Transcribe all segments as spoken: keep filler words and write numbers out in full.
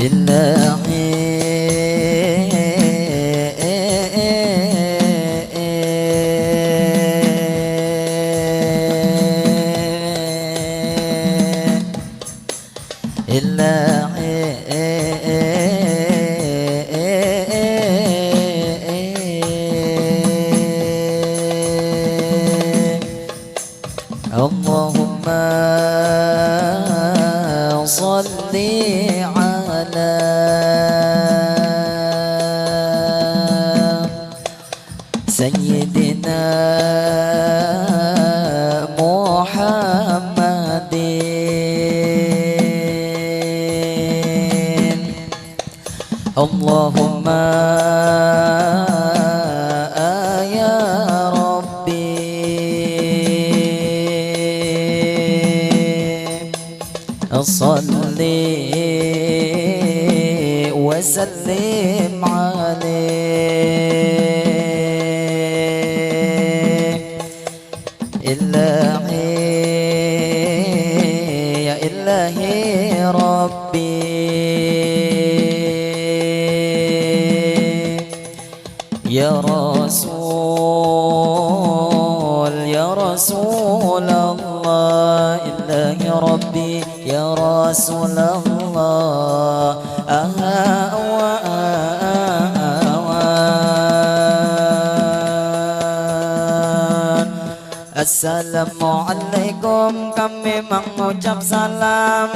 Ilahi, ilahi, Allahumma salli ala Sayyidina Muhammadin. Allahumma ya Rabbi, salli wa sallim alaihi. Ilahi, ya ilahi Rabbi, ya Rasul, ya Rasulallah, ilahi Rabbi, ya Rasulallah. Aha, awa, awa. Assalamualaikum, kami mengucap salam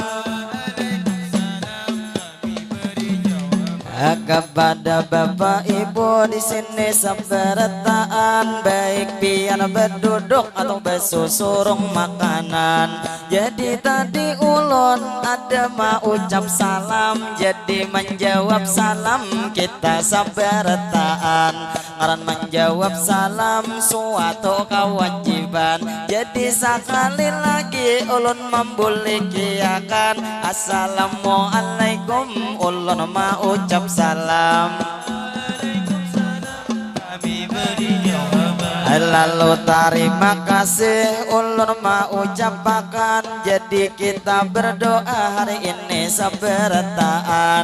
kepada Bapak Ibu di sini seberataan, baik pian berduduk atau bersusurung makanan. Jadi tadi ulun ada maucap salam, jadi menjawab salam kita sabarataan. Ngaran menjawab salam suatu kewajiban. Jadi sakali lagi ulun membulikiakan, Assalamualaikum, ulun maucap salam. Lalu tarima kasih ulun maucapakan. Jadi kita berdoa hari ini sabarataan.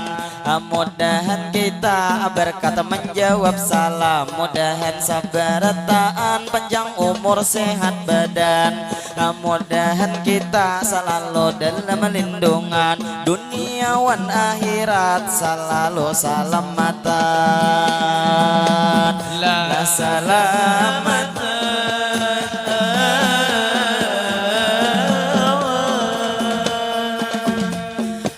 Mudahan kita berkat menjawab salam. Mudahan sabarataan panjang umur sehat badan. Mudahan kita selalu dalam lindungan dunia wan akhirat, selalu salamatan. Lah salamatan.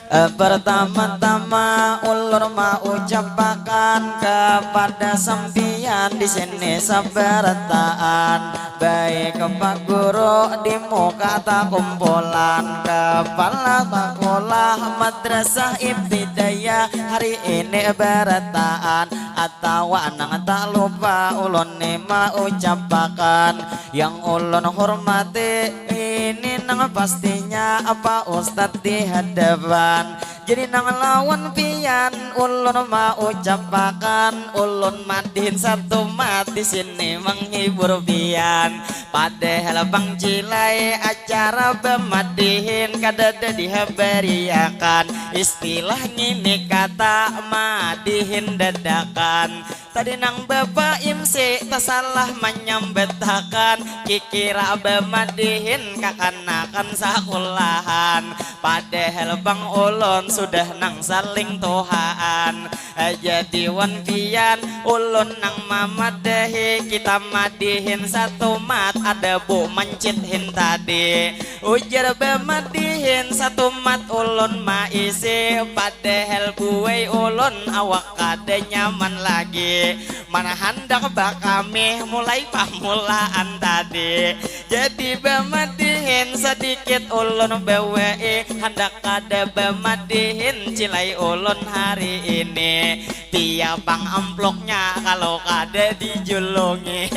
Eh, pertama-tama ulun maucapakan kepada sampiyan di sini sabarataan, baik Pak Guru di muka takumpulan, kepala sekolah madrasah ibtidaiyah hari ini barataan, atawa nang tak lupa ulun ni maucapakan yang ulun hormati ini nang pastinya apa ustad di hadapan. Jadi nang lawan pian ulun maucapakan, ulun madihin satu mat di sini menghibur pian. Padahal pang cilai acara bamadihin kadada dihabariakan. Istilah ngini kata madihin dadakan. Tadi nang Bapak M C tasalah manyambatakan, kikira bamadihin kakanakan sakulahan. Padahal pang ulun sudah nang saling tuhaan. Eh, jadi wan pian, ulun nang mamadahi, kita madihin satu mat, ada bu mancit hin tadi. Ujar bamadihin satu mat ulun maisi, padahal buai ulun awak kada nyaman lagi. Mana handak bakamih mulai pamulaan tadi. Jadi bamadihin sadikit ulun bawai, handak kada bamadihin cilai ulun hari ini. Tiap pang amploknya kalau kada dijulungi.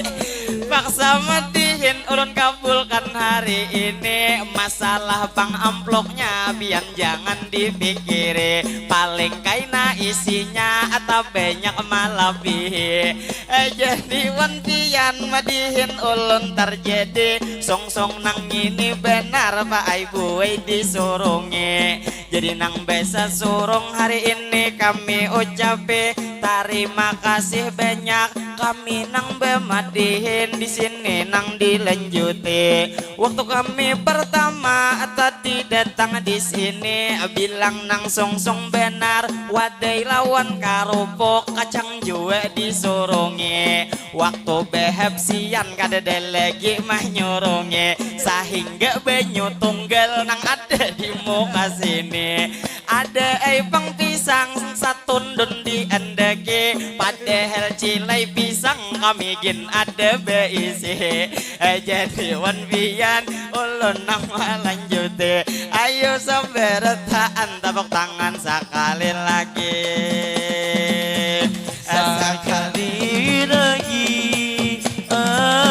Paksa madihin ulun ka Kabulkan hari ini masalah bank amplopnya, pian jangan dipikiri, paling kaina isinya atau banyak malabihi. Eh, jadi wan pian madihin ulun tarjadi, sungsung nang ini benar Pak ai buai disurungi. Jadi nang basa surung hari ini kami ucapi tarima kasih banyak, kami nang bemadihin di sini nang dilanjuti. Waktu kami pertama tadi datang di sini bilang nang sungsung benar wadai lawan karupuk kacang jua disurungi. Waktu behepsian kadada lagi mah nyurungi sahingga banyu tunggal nang ada di muka sini. Ada ai pang pisang satundun diandaki, padahal cilai pisang kami gin ada baisi. Eh, jadi wan pian ulun nang malanjuti. Ayo sabarataan tapuk tangan sakali lagi. Sakali lagi. Awan.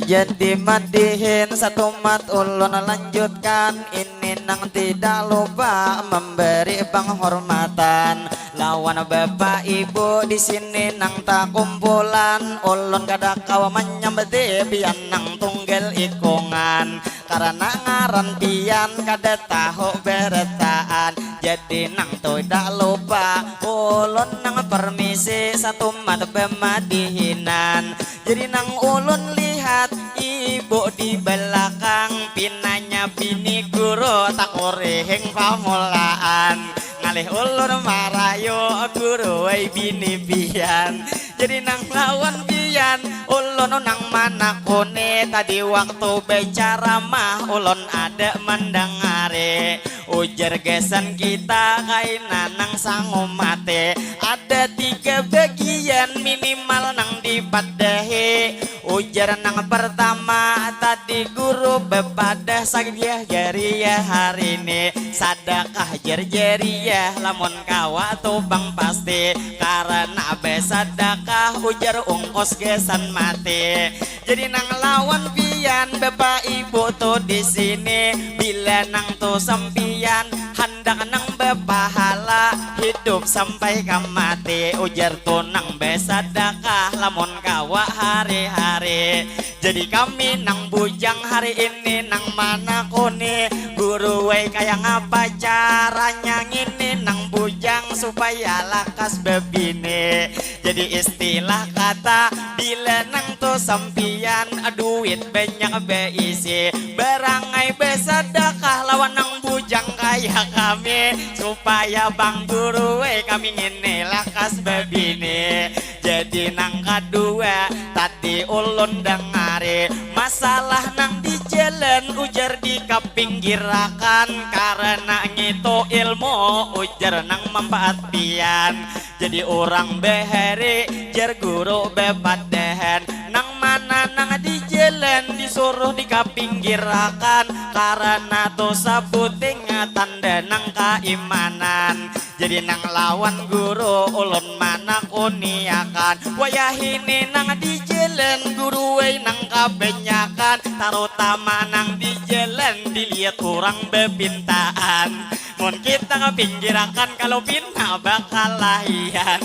Jadi madihin satumat ulun lanjutkan ini nang tidak lupa memberi penghormatan lawan bapak ibu di sini nang takumpulan. Ulun kada kawa manyambati pian nang tunggal ikungan karena ngaran pian kada tahu berataan. Jadi nang tidak lupa ulun nang permisi satumat bemadihinan. Jadi nang ulun lihat ibu di belakang pinanya bini guru takurihing pamulaan. Ngalih ulun marayu guru wai bini pian. Jadi nang lawan pian ulun nang manakuni tadi waktu becaramah ulun ada mandangari. Ujar gasan kita kaina nang sangumati ada tiga bagian minimal nang dipadahi. Ujar nang pertama tadi guru bepadah sagiah jariah hari ini sadakah jar jariah lamun kawa tu pang pasti karena besadakah ujar ungkos gasan mati. Jadi nang lawan pian bapak ibu tu di sini bila nang tu sampian handak nang bapahala hidup sampai ka mati ujar tu nang basadakah lamun kawa hari-hari. Jadi kami nang bujang hari ini nang manakuni guru wai kaya ngapa caranya ngini nang bujang supaya lakas babini. Jadi istilah kata bila nang tu sampian duit banyak baisi barangai basadakah lawan nang bujang kaya kami supaya bang guru wai kami ngini lakas babini. Jadi nang kadua tadi ulun dangari masalah nang di jalan ujar di kapinggirakan karena ngitu ilmu ujar nang manfaat pian. Jadi urang bahari jar guru bepadahan nang mana nang di jalan disuruh di kapinggirakan karena tu sabuting tanda nang kaimanan. Jadi nang lawan guru ulun manakuniakan wayahini nang di jalan guru wai nang kabanyakan tarutama nang di jalan dilihat urang bepintaan. Mun kita kapinggirakan kalau pina bakal lahian.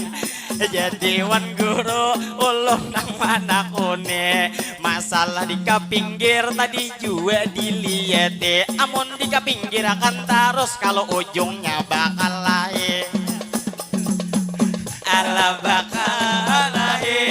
Jadi wan guru ulun nang manakuni masalah di kapinggir tadi jua diliati amun di kapinggirakan tarus kalau ujungnya bakal lahi. Alah bakal lahi.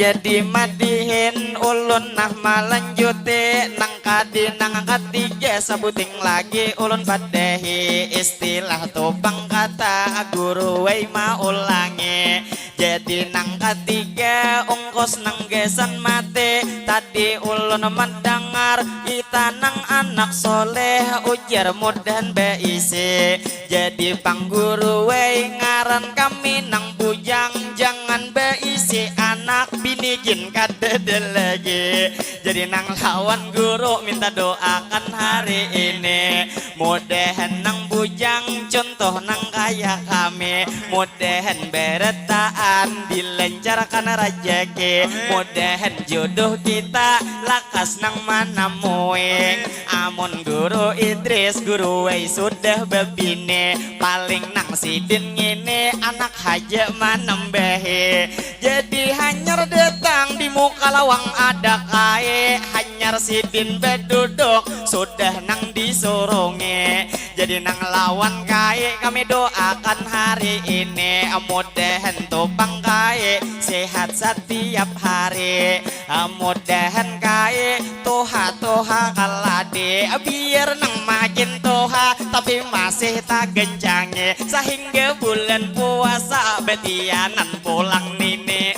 Jadi madihin ulun nah malanjuti nang kadi nang katiga sabuting lagi ulun padahi istilah tu pang kata guru wai maulangi. Jadi nang katiga ungkus nang gasan mati. Tadi ulun mendengar ita nang anak soleh, ujar mudahan beisi. Jadi pang guru wei, ngaran kami nang bujang, jangan beisi anak, bini gin kadada lagi. Jadi nang lawan guru minta doakan hari ini. Mudahan nang bujang contoh nang kaya kami. Mudahan berataan dilancarkan rajaki. Mudahan jodoh kita lakas nang manamui. Amun guru Idris, guru wei sudah babini, paling nang sidin ngini anak haja manambahi. Jadi hanyar datang di muka lawang ada kai, hanyar sidin baduduk sudah nang disurungi. Jadi nang lawan kai kami doakan hari ini, mudahan tupang kai sehat satiap hari. Mudahan kai tuha-tuha kaladi, biar nang makin tuha tapi masih tagencangi, sahingga bulan puasa batianan pulang nini.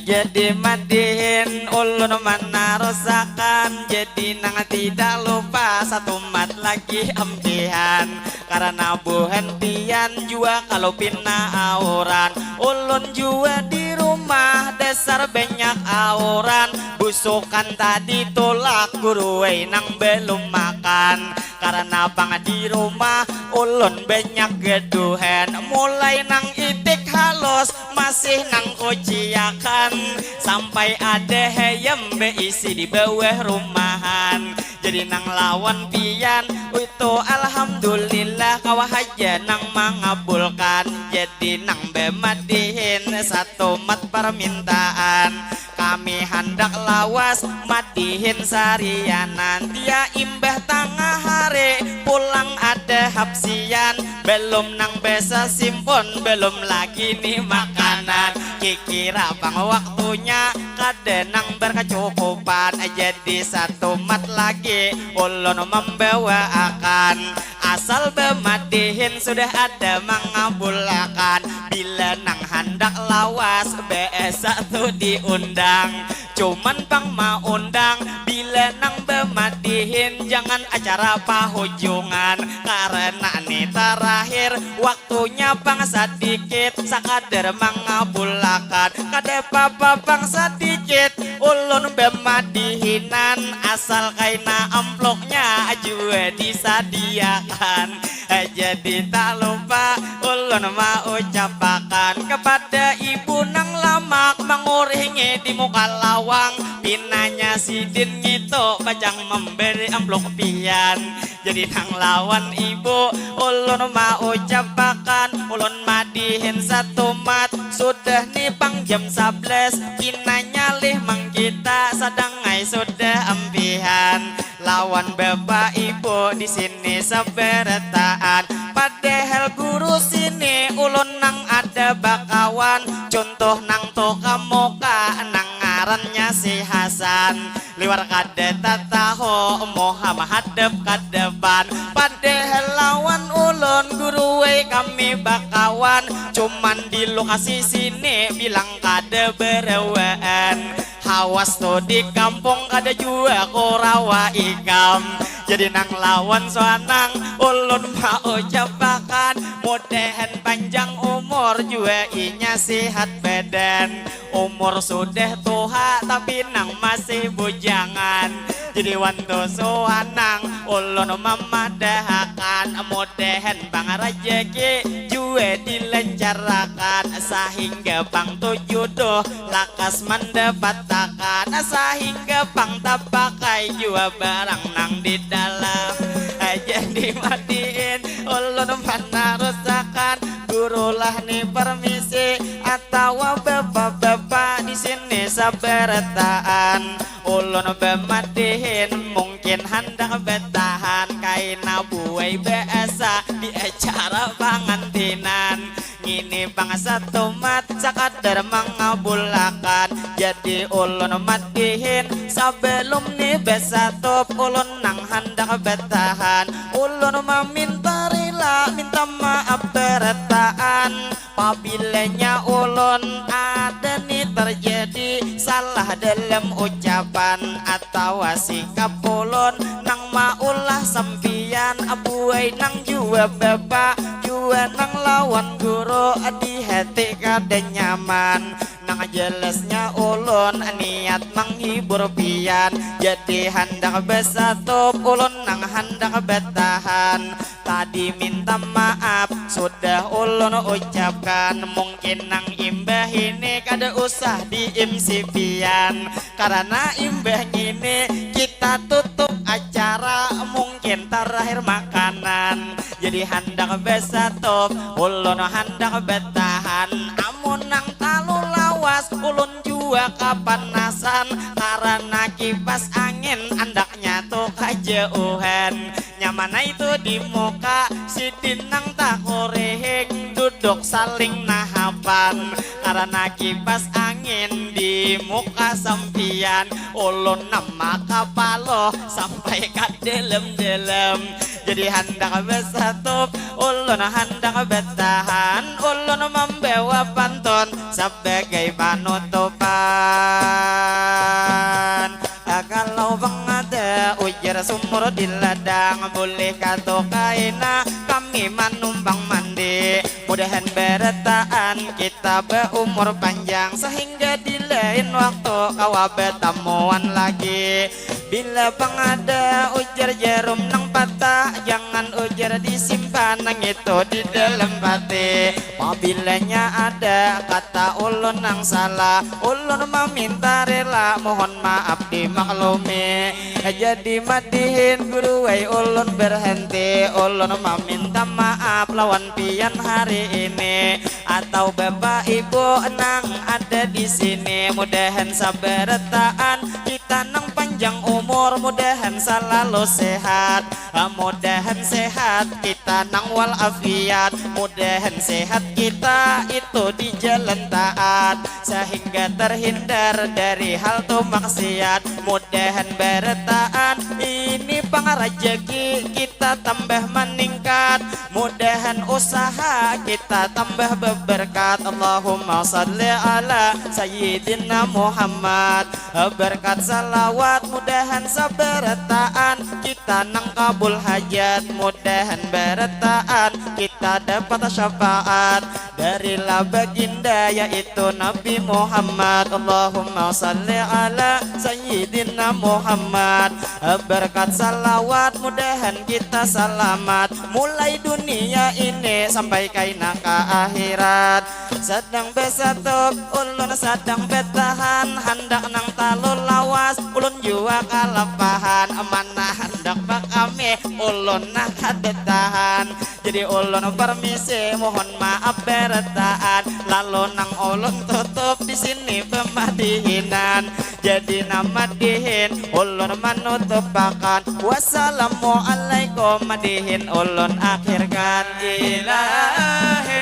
Jadi madihin ulun manarusakan, jadi nang tidak lupa satumat lagi ampihan. Karena buhan pian jua kalau pina auran, ulun jua di rumah dasar banyak auran. Busukan tadi tulak guru wei nang belum makan. Karena pang di rumah ulun banyak gaduhan, mulai nang itik halus masih nang kuciakan, sampai ada hayam beisi di bawah rumahan. Jadi nang lawan pian itu alhamdulillah kawa haja nang mangabulkan. Jadi nang bemadihin satumat permintaan. Kami handak lawas madihin sarianan, dia imbah tangah hari pulang ada hapsian, belum nang besa simpun, belum lagi ni makanan. Kikira pang waktunya kada nang berkecukupan, jadi satumat lagi ulun membawa akan. Asal bemadihin sudah ada mangabulakan. Bila nang handak lawas, B S satu diundang. Cuman pang maundang bila nang bemadihin, jangan acara pahujungan. Karena ni terakhir, waktunya pang sadikit, sakadar mangabulakan. Kada papa pang sadikit, ulun bemadihinan, asal kaina amplopnya jua disadiakan. Jadi tak lupa ulun maucapakan kepada ibu nang lamak manguringi di muka lawang, pinanya sidin ngitu pacang memberi amplop pian. Jadi nang lawan ibu ulun maucapakan, ulun madihin satumat, sudah ni pang jam sablas, pinanya lih mangkita sadang ai sudah ampihan. Lawan bapa ibu di sini sabarataan, padahal guru sini ulun nang ada bakawan, contoh nang tuka muka nang ngarannya si Hasan. Liwar kada tatahu, muha mahadap ka depan. Padahal lawan ulun guru ai kami bakawan, cuman di lokasi sini bilang kada barawaan. Hawas tu di kampung kada jua kurawa ikam. Jadi nang lawan suanang ulun maucapakan, mudahan panjang umur jua inya sihat badan. Umur sudah tuha tapi nang masih bujangan. Jadi wantu suanang ulun mamadahakan, mudahan pang rajaki jua dilancarakan, sahingga pang tu juduh lakas mandapatakan, sahingga pang tapakai jua barang nang di dalam. Jadi madihin ulun manarusakan, gurulah ni permisi atawa bapa-bapa di sini sabarataan. Ulun bamadihin mungkin handak batahan, kaina buai baasa di acara pangantinan. Ngini Bangsa tumat sakadar mangabulakan. Jadi ulun madihin sabalum ni basatup, ulun nang handak batahan. Ulun maminta rila, minta maaf barataan. Pabilanya ulun ada ni tarjadi salah dalam ucapan atawa sikap ulun nang maulah sampiyan, abuai nang jua bapa jua nang lawan guru, di hati kada nyaman. Nang jelasnya ulun niat manghibur pian, jadi handak basatup, ulun nang handak batahan. Tadi minta maaf sudah ulun ucapkan, mungkin nang imbah ini kada usah di-M C pian, karena imbah ini kita tutup acara, mungkin terakhir makanan. Jadi handak basatup, ulun handak batahan. Amun nang talu lawas, ulun jua kapanasan, karena kipas angin andaknya tu kajauhan. Nyaman ai tu di muka, sidin nang takurihing, duduk saling nahapan, karena kipas angin di muka sampiyan. Ulun nang makapaluh sampai ka dalam-dalam. Jadi handak basatup, ulun handak batahan, ulun mambawa pantun sabagai panutupan. Ah, kalau pang ada ujar sumur di ladang, bulih kah tu kaina kami manumpang mandi. Mudahan barataan kita baumur panjang, sahingga di lain waktu kawa batamuan lagi. Bila pang ada ujar jarum nang patah, jangan ujar disimpan nang itu di dalam pati. Pabilanya ada kata ulun nang salah, ulun maminta rela, mohon maaf dimaklumi. Jadi madihin guru ai ulun berhenti, ulun maminta maaf lawan pian hari ini, atau bapak ibu nang ada di sini. Mudahan sabarataan kita nang panjang umur, mudahan salalu sehat. Ah, mudahan sehat kita nang walafiat, mudahan sehat kita itu di jalan taat, sahingga terhindar dari hal tu maksiat. Mudahan barataan ini pang rajaki kita tambah meningkat, mudahan usaha kita tambah beberkat. Allahumma salli ala Sayyidina Muhammad. Berkat salawat mudahan sabarataan kita nang kabul hajat, mudahan barataan kita dapat syafaat dari la baginda yaitu Nabi Muhammad. Allahumma salli ala Sayyidina Muhammad. Berkat salawat mudahan kita salamat mulai dunia ini sampai kaina ka akhirat. Sadang basatup, ulun sadang batahan, handak nang talu lawas, ulun jua kalapahan, mana handak bakami, ulun nah kada tahan. Jadi ulun permisi, mohon maaf barataan, lalu nang ulun tutup di sini pemadihinan. Jadi nang madihin, ulun manutupakan. Wassalamualaikum, madihin ulun akhirkan. Ilahi.